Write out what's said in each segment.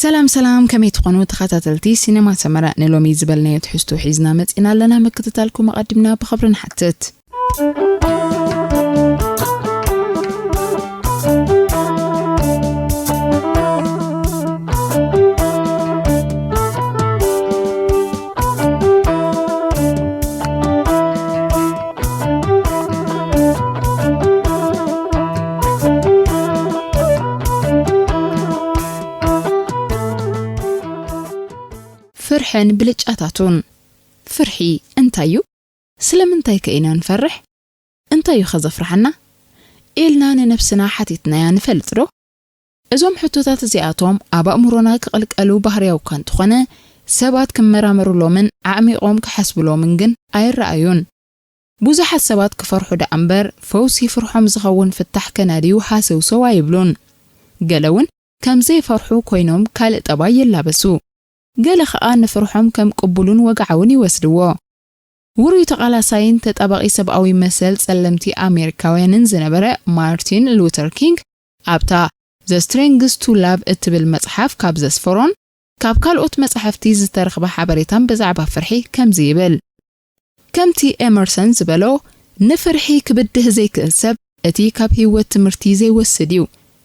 ሰላም ሰላም፣ ከመይ ትኾኑ ተኸታተልቲ ሲነማ ሰመረ? ንሎሚ ዝበልናዮ ትሕዝቶ ሒዝና መጺና ኣለና። ምክትታልኩም ኣቐዲምና ብኽብሪ ንሓትት። ፍርሕን ብልጫታቱን። ፍርሒ እንታይ እዩ? ስለምንታይ ከ ኢና ንፈርሕ? እንታይ እዩ ከዘፍርሓና? ኢልና ንነብስና ሓቲትናያ ንፈልጥ ዶ? እዞም ሕቶታት እዚኣቶም ኣብ ኣእምሮና ክቕልቀሉ ባህርያዊ እኳ እንተኾነ፣ ሰባት ክመራመሩሎምን ኣዕሚቖም ክሓስብሎምን ግን ኣይረኣዩን። ብዙሓት ሰባት ክፈርሑ ደኣ እምበር፣ ፈውሲ ፍርሖም ዝኸውን ፍታሕ ከናድዩ ሃሰውሰው ኣይብሉን። ገለ እውን ከም ዘይፈርሑ ኮይኖም ካልእ ጠባይ ይላበሱ። ገለ ኸኣ ንፍርሖም ከም ቅቡልን ወግዓውን ይወስድዎ። ውሩይ ተቓላሳይን ተጣባቒ ሰብኣዊ መሰል ጸለምቲ ኣሜሪካውያንን ዝነበረ ማርቲን ሉተር ኪንግ፣ ኣብታ The Strength to Love እትብል መጽሓፍ ካብ ዘስፈሮን ካብ ካልኦት መጻሕፍቲ ዝተረኽበ ሓበሬታን ብዛዕባ ፍርሒ ከምዚ ይብል። ከምቲ ኤመርሰን ዝበሎ፣ ንፍርሒ ክብድህ ዘይክእል ሰብ እቲ ካብ ህይወት ትምህርቲ ዘይወስድ እዩ።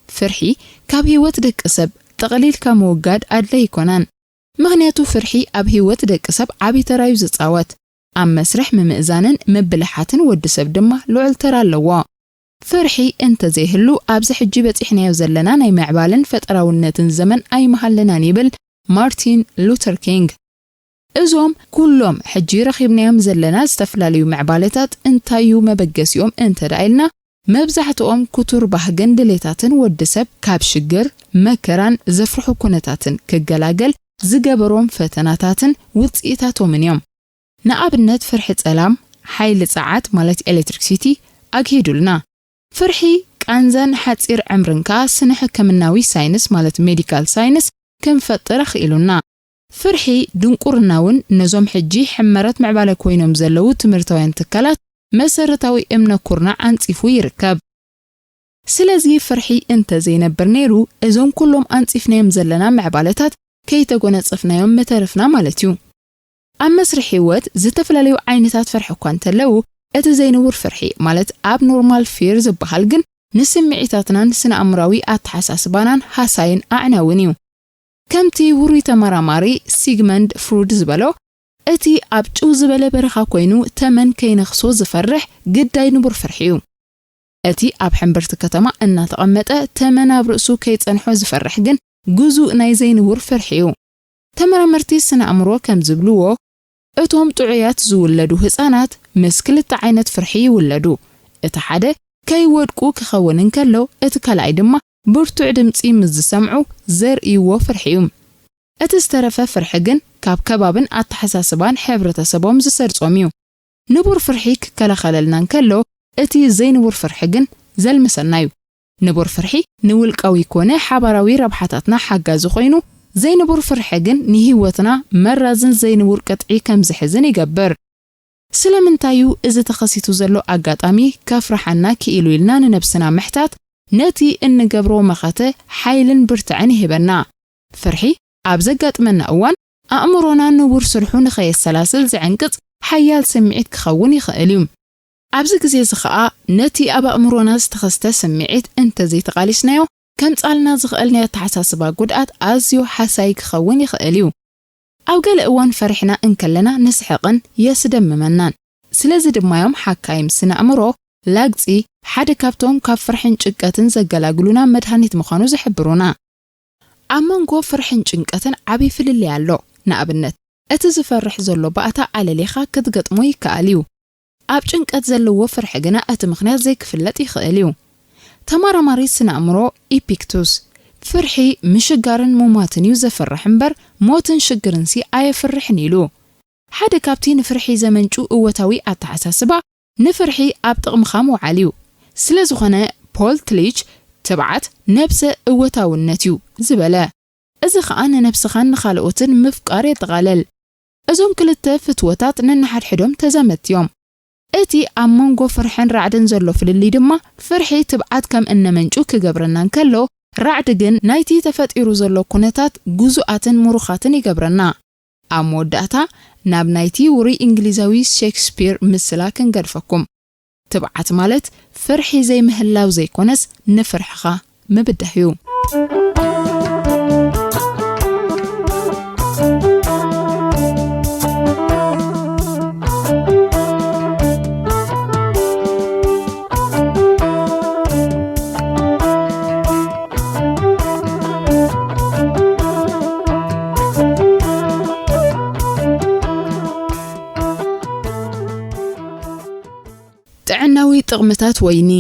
ፍርሒ ካብ ህይወት ደቂ ሰብ ጠቕሊልካ ምውጋድ ኣድላይ ኣይኮነን። ምኽንያቱ ፍርሒ ኣብ ህይወት ደቂ ሰብ ዓቢ ተራ እዩ ዝጻወት። ኣብ መስርሕ ምምእዛንን ምብልሓትን ወዲ ሰብ ድማ ልዑል ተራ ኣለዎ። ፍርሒ እንተዘይህሉ ኣብዚ ሕጂ በጺሕናዮ ዘለና ናይ ምዕባለን ፈጠራውነትን ዘመን ኣይምሃለናን ይብል ማርቲን ሉተር ኪንግ። እዞም ኩሎም ሕጂ ረኺብናዮም ዘለና ዝተፈላለዩ ምዕባለታት እንታይ እዩ መበገሲኦም እንተ ደኣ ኢልና፣ መብዛሕትኦም ክቱር ባህግን ድሌታትን ወዲ ሰብ ካብ ሽግር፣ መከራን ዘፍርሑ ኩነታትን ክገላገል ዝገበሮም ፈተናታትን ውጽኢታቶምን እዮም። ንኣብነት ፍርሒ ጸላም፣ ሓይሊ ጸዓት ማለት ኤሌክትሪክሲቲ ኣግሂዱልና። ፍርሒ ቃንዛን ሓጺር ዕምርን ከኣ ስነ ሕክምናዊ ሳይንስ ማለት ሜዲካል ሳይንስ ክንፈጥር ኣኽኢሉና። ፍርሒ ድንቁርና እውን ነዞም ሕጂ ሕመረት ምዕባለ ኮይኖም ዘለዉ ትምህርታውያን ትካላት መሰረታዊ እምነ ኩርናዕ ኣንጺፉ ይርከብ። ስለዚ ፍርሒ እንተ ዘይነብር ነይሩ፣ እዞም ኩሎም ኣንጺፍናዮም ዘለና ምዕባለታት ከይተጎናጸፍናዮም ምተረፍና ማለት እዩ። ኣብ መስርሕ ህይወት ዝተፈላለዩ ዓይነታት ፍርሒ እኳ እንተለዉ፣ እቲ ዘይንቡር ፍርሒ ማለት ኣብ ኖርማል ፊር ዝበሃል ግን ንስምዒታትናን ስነ ኣእምራዊ ኣተሓሳስባናን ሃሳይን ኣዕናውን እዩ። ከምቲ ውሩይ ተመራማሪ ሲግመንድ ፍሩድ ዝበሎ፣ እቲ ኣብ ጭው ዝበለ በረኻ ኮይኑ ተመን ከይነኽሶ ዝፈርሕ ግዳይ ንቡር ፍርሒ እዩ። እቲ ኣብ ሕምብርቲ ከተማ እናተቐመጠ ተመን ኣብ ርእሱ ከይጸንሖ ዝፈርሕ ግን ግዙእ ናይ ዘይንቡር ፍርሒ እዩ። ተመራመርቲ ስነ ኣእምሮ ከም ዝብልዎ፣ እቶም ጥዑያት ዝውለዱ ህጻናት ምስ ክልተ ዓይነት ፍርሒ ይውለዱ። እቲ ሓደ ከይወድቁ ክኸውን እንከሎ፣ እቲ ካልኣይ ድማ ብርቱዕ ድምጺ ምስ ዝሰምዑ ዘርእይዎ ፍርሒ እዩ። እቲ ዝተረፈ ፍርሒ ግን ካብ ከባብን ኣተሓሳስባን ሕብረተሰቦም ዝሰርጾም እዩ። ንቡር ፍርሒ ክከላኸለልና እንከሎ፣ እቲ ዘይንቡር ፍርሒ ግን ዘልምሰና እዩ። ንቡር ፍርሒ ንውልቃዊ ኮነ ሓባራዊ ረብሓታትና ሓጋዚ ኮይኑ፣ ዘይንቡር ፍርሒ ግን ንህይወትና መራዝን ዘይንቡር ቅጥዒ ከም ዝሕዝን ይገብር። ስለምንታይ እዩ እዚ ተኸሲቱ ዘሎ ኣጋጣሚ ከፍርሓና ክኢሉ ኢልና ንነብስና ምሕታት፣ ነቲ እንገብሮ መኸተ ሓይልን ብርትዐን ይህበና። ፍርሒ ኣብ ዘጋጥመና እዋን፣ ኣእምሮና ንቡር ስርሑ ንኸየሰላስል ዝዕንቅጽ ሓያል ስምዒት ክኸውን ይኽእል እዩ። ኣብዚ ግዜ እዚ ኸኣ፣ ነቲ ኣብ ኣእምሮና ዝተኸስተ ስምዒት እንተ ዘይተቓሊስናዮ፣ ከምጽኣልና ዝኽእል ናይ ኣተሓሳስባ ጉድኣት ኣዝዩ ሓሳዪ ክኸውን ይኽእል እዩ። ኣብ ገለ እዋን ፈሪሕና እንከለና ንስሕቕን የስደምመናን። ስለዚ ድማ እዮም ሓካይም ስነ ኣእምሮ ላግጺ ሓደ ካብቶም ካብ ፍርሕን ጭንቀትን ዘገላግሉና መድሃኒት ምዃኑ ዝሕብሩና። ኣብ መንጎ ፍርሕን ጭንቀትን ዓቢ ፍልልይ ኣሎ። ንኣብነት፣ እቲ ዝፈርሕ ዘሎ ባእታ ኣለሊኻ ክትገጥሞ ይከኣል እዩ። ኣብ ጭንቀት ዘለዎ ፍርሒ ግና እቲ ምኽንያት ዘይክፍለጥ ይኽእል እዩ። ተመራማሪ ስነ ኣእምሮ ኢፒክቱስ፣ ፍርሒ ምሽጋርን ምሟትን እዩ ዘፍርሕ እምበር፣ ሞትን ሽግርንሲ ኣየፍርሕን ኢሉ። ሓደ ካብቲ ንፍርሒ ዘመንጩ እወታዊ ኣተሓሳስባ፣ ንፍርሒ ኣብ ጥቕምኻ ምውዓል እዩ። ስለ ዝኾነ፣ ፖል ትሊች፣ ትብዓት ነብሰ እወታውነት እዩ ዝበለ። እዚ ኸኣ ንነብስኻን ንኻልኦትን ምፍቃር የጠቓልል። እዞም ክልተ ፍትወታት ነንሓድሕዶም ተዛመድቲ እዮም። እቲ ኣብ መንጎ ፍርሕን ራዕድን ዘሎ ፍልልይ ድማ፣ ፍርሒ ትብዓት ከም እነመንጩ ክገብረና እንከሎ፣ ራዕዲ ግን ናይቲ ተፈጢሩ ዘሎ ኩነታት ግዙኣትን ምሩኻትን ይገብረና። ኣብ መወዳእታ ናብ ናይቲ ውሩይ እንግሊዛዊ ሼክስፒር ምስላ ክንገድፈኩም። ትብዓት ማለት ፍርሒ ዘይምህላው ዘይኮነስ ንፍርሕኻ ምብዳህ እዩ። ጥዕናዊ ጥቕምታት ወይኒ።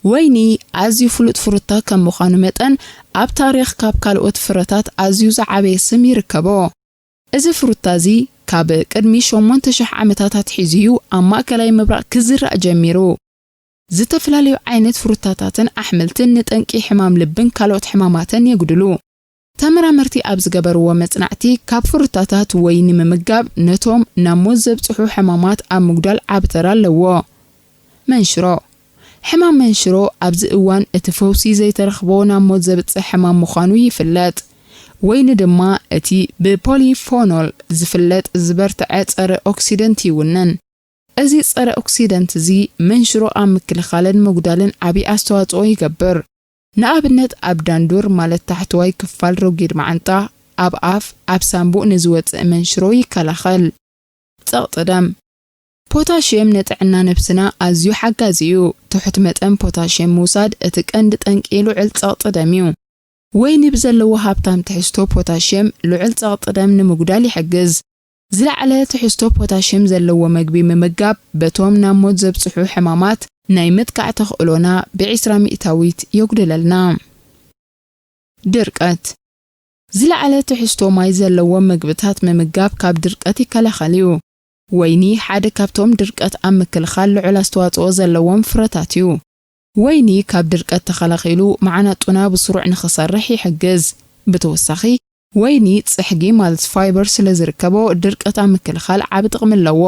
ወይኒ ኣዝዩ ፍሉጥ ፍሩታ ከም ምዃኑ መጠን፣ ኣብ ታሪኽ ካብ ካልኦት ፍረታት ኣዝዩ ዝዓበየ ስም ይርከቦ። እዚ ፍሩታ እዚ ካብ ቅድሚ ሸሞንተ ሽሕ ዓመታት ኣትሒዙ እዩ ኣብ ማእከላይ ምብራቕ ክዝራእ ጀሚሩ። ዝተፈላለዩ ዓይነት ፍሩታታትን ኣሕምልትን ንጠንቂ ሕማም ልብን ካልኦት ሕማማትን የጉድሉ። ተመራመርቲ ኣብ ዝገበርዎ መጽናዕቲ፣ ካብ ፍሩታታት ወይኒ ምምጋብ ነቶም ናብ ሞት ዘብጽሑ ሕማማት ኣብ ምጉዳል ዓቢ ተራ ኣለዎ። መንሽሮ። ሕማም መንሽሮ ኣብዚ እዋን እቲ ፈውሲ ዘይተረኽቦ ናብ ሞት ዘብጽሕ ሕማም ምዃኑ ይፍለጥ። ወይኒ ድማ እቲ ብፖሊፎኖል ዝፍለጥ ዝበርትዐ ጸረ ኦክሲደንት ይውንን። እዚ ጸረ ኦክሲደንት እዚ መንሽሮ ኣብ ምክልኻልን ምጉዳልን ዓቢ ኣስተዋጽኦ ይገብር። ንኣብነት ኣብ ዳንዱር ማለት ታሕተዋይ ክፋል ረጒድ መዓንጣ፣ ኣብ ኣፍ፣ ኣብ ሳንቡእ ንዝወጽእ መንሽሮ ይከላኸል። ጸቕጢ ደም። ፖታሽየም ንጥዕና ነብስና ኣዝዩ ሓጋዚ እዩ። ትሑት መጠን ፖታሽየም ምውሳድ እቲ ቀንዲ ጠንቂ ልዑል ጸቕጢ ደም እዩ። ወይኒ ብዘለዎ ሃብታም ትሕዝቶ ፖታሽየም ልዑል ጸቕጢ ደም ንምጉዳል ይሕግዝ። ዝለዓለ ትሕዝቶ ፖታሽየም ዘለዎ መግቢ ምምጋብ በቶም ናብ ሞት ዘብጽሑ ሕማማት ናይ ምጥቃዕ ተኽእሎና ብዒስራ ሚእታዊት የጉድለልና። ድርቀት። ዝለዓለ ትሕዝቶ ማይ ዘለዎም መግብታት ምምጋብ ካብ ድርቀት ይከላኸል እዩ። ወይኒ ሓደ ካብቶም ድርቀት ኣብ ምክልኻል ልዑል ኣስተዋጽኦ ዘለዎም ፍረታት እዩ። ወይኒ ካብ ድርቀት ተኸላኺሉ መዓናጡና ብስሩዕ ንኽሰርሕ ይሕግዝ። ብተወሳኺ፣ ወይኒ ጽሕጊ ማለት ፋይበር ስለ ዝርከቦ ድርቀት ኣብ ምክልኻል ዓቢ ጥቕሚ ኣለዎ።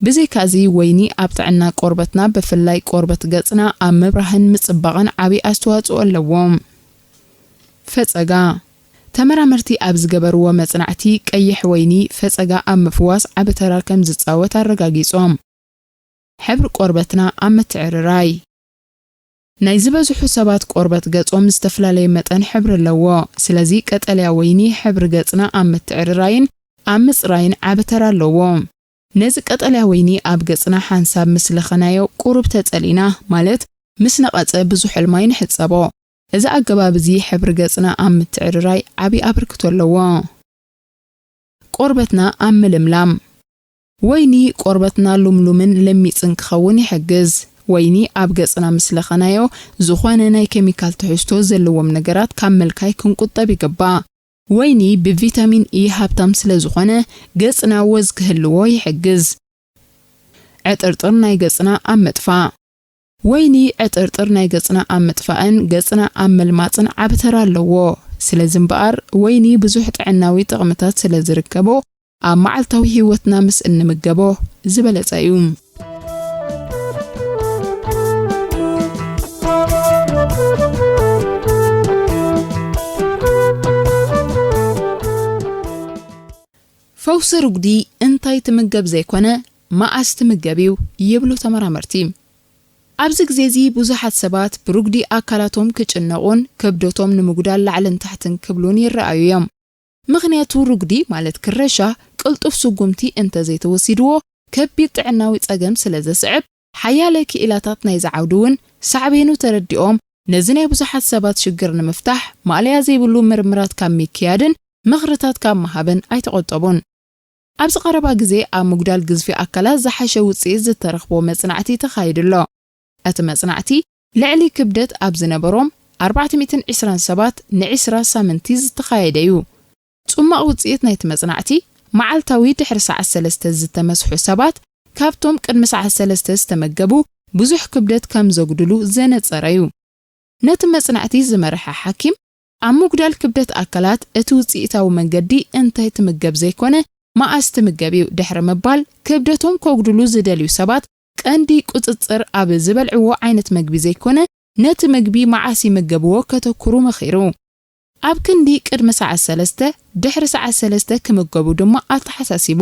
ብዘይካዚ፣ ወይኒ ኣብ ጥዕና ቆርበትና፣ ብፍላይ ቆርበት ገጽና፣ ኣብ ምብራህን ምጽባቕን ዓቢ ኣስተዋጽኦ ኣለዎ። ፈጸጋ። ተመራመርቲ ኣብ ዝገበርዎ መጽናዕቲ፣ ቀይሕ ወይኒ ፈጸጋ ኣብ ምፍዋስ ዓቢ ተራ ከም ዝጻወት ኣረጋጊጾም። ሕብሪ ቆርበትና ኣብ ምትዕርራይ። ናይ ዝበዝሑ ሰባት ቆርበት ገጾም ዝተፈላለየ መጠን ሕብሪ ኣለዎ። ስለዚ ቀጠልያ ወይኒ ሕብሪ ገጽና ኣብ ምትዕርራይን ኣብ ምጽራይን ዓቢ ተራ ኣለዎ። ነዚ ቀጠልያ ወይኒ ኣብ ገጽና ሓንሳብ ምስ ለኸናዮ ቁሩብ ተጸሊና፣ ማለት ምስ ነቐጸ ብዙሕ እልማይ ንሕጸቦ። እዚ ኣገባብ እዚ ሕብሪ ገጽና ኣብ ምትዕርራይ ዓቢ ኣበርክቶ ኣለዎ። ቆርበትና ኣብ ምልምላም። ወይኒ ቆርበትና ልምሉምን ለሚጽን ክኸውን ይሕግዝ። ወይኒ ኣብ ገጽና ምስ ለኸናዮ፣ ዝኾነ ናይ ኬሚካል ትሕዝቶ ዘለዎም ነገራት ካብ ምልካይ ክንቁጠብ ይግባእ። ወይኒ ብቪታሚን ኢ ሃብታም ስለ ዝኾነ፣ ገጽና ወዝ ክህልዎ ይሕግዝ። ዕጥርጥር ናይ ገጽና ኣብ ምጥፋእ። ወይኒ ዕጥርጥር ናይ ገጽና ኣብ ምጥፋእን ገጽና ኣብ ምልማጽን ዓቢ ተራ ኣለዎ። ስለዚ እምበኣር፣ ወይኒ ብዙሕ ጥዕናዊ ጥቕምታት ስለ ዝርከቦ፣ ኣብ መዓልታዊ ህይወትና ምስ እንምገቦ ዝበለጸ እዩ። ፈውሲ ርጉዲ እንታይ ትምገብ ዘይኮነ፣ መኣስ ትምገብ እዩ ይብሉ ተመራመርቲ። ኣብዚ ግዜ እዚ ብዙሓት ሰባት ብርጉዲ ኣካላቶም ክጭነቑን ክብደቶም ንምጉዳል ላዕልን ታሕትን ክብሉን ይረኣዩ እዮም። ምኽንያቱ ርጉዲ ማለት ክረሻ ቅልጡፍ ስጉምቲ እንተዘይተወሲድዎ ከቢድ ጥዕናዊ ጸገም ስለ ዘስዕብ፣ ሓያለ ክኢላታት ናይዚ ዓውዲ እውን ሳዕቤኑ ተረዲኦም ነዚ ናይ ብዙሓት ሰባት ሽግር ንምፍታሕ ማእለያ ዘይብሉ ምርምራት ካብ ምክያድን ምኽርታት ካብ ምሃብን ኣይተቖጠቡን። ኣብዚ ቀረባ ግዜ ኣብ ምጉዳል ግዝፊ ኣካላት ዝሓሸ ውጽኢት ዝተረኽቦ መጽናዕቲ ተኻይዱ ኣሎ። እቲ መጽናዕቲ ልዕሊ ክብደት ኣብ ዝነበሮም ኣርባዕተ ሚእትን ዕስራን ሰባት ንዕስራ ሳምንቲ ዝተኻየደ እዩ። ጽማቕ ውጽኢት ናይቲ መጽናዕቲ፣ መዓልታዊ ድሕሪ ሰዓት ሰለስተ ዝተመስሑ ሰባት ካብቶም ቅድሚ ሰዓት ሰለስተ ዝተመገቡ ብዙሕ ክብደት ከም ዘጉድሉ ዘነጸረ እዩ። ነቲ መጽናዕቲ ዝመርሐ ሓኪም፣ ኣብ ምጉዳል ክብደት ኣካላት እቲ ውጽኢታዊ መንገዲ እንታይ ትምገብ ዘይኮነ፣ መኣስ ትምገብ እዩ ድሕሪ ምባል፣ ክብደቶም ከጉድሉ ዝደልዩ ሰባት ቀንዲ ቁጽጽር ኣብ ዝበልዕዎ ዓይነት መግቢ ዘይኮነ፣ ነቲ ምግቢ መዓስ ይምገብዎ ከተኩሩ መኺሩ። ኣብ ክንዲ ቅድሚ ሰዓት ሰለስተ፣ ድሕሪ ሰዓት ሰለስተ ክምገቡ ድማ ኣተሓሳሲቡ።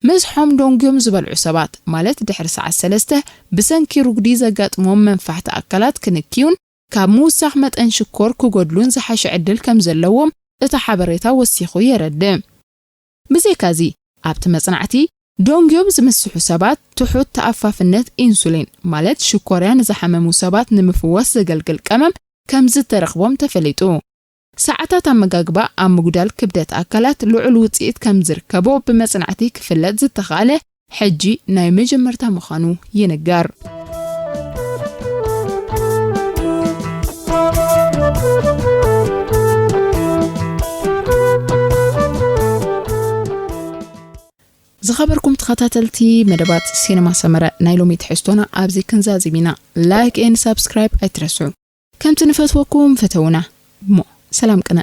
ምስሖም ደንጉዮም ዝበልዑ ሰባት፣ ማለት ድሕሪ ሰዓት ሰለስተ፣ ብሰንኪ ሩጉዲ ዘጋጥሞም መንፋሕቲ ኣካላት ክንክዩን ካብ ምውሳኽ መጠን ሽኮር ክጎድሉን ዝሓሸ ዕድል ከም ዘለዎም እቲ ሓበሬታ ወሲኹ የረድእ። ብዘይካዚ፣ ኣብቲ መጽናዕቲ፣ ደንጉዮም ዝምስሑ ሰባት ትሑት ተኣፋፍነት ኢንሱሊን፣ ማለት ሽኮርያ ንዝሓመሙ ሰባት ንምፍዋስ ዘገልግል ቀመም ከም ዝተረኽቦም ተፈሊጡ። ሰዓታት ኣመጋግባ ኣብ ምጉዳል ክብደት ኣካላት ልዑል ውጽኢት ከም ዝርከቦ ብመጽናዕቲ ክፍለጥ ዝተኻእለ ሕጂ ናይ መጀመርታ ምዃኑ ይንገር። ዝኸበርኩም ተኸታተልቲ መደባት ሲነማ ሰመረ፣ ናይ ሎሚ ትሕዝቶና ኣብዚ ክንዛዝም ኢና። ላይክ ኤን ሳብስክራይብ ኣይትረስዑ። ከምቲ ንፈትወኩም ፈተውና። እሞ ሰላም ቅነ።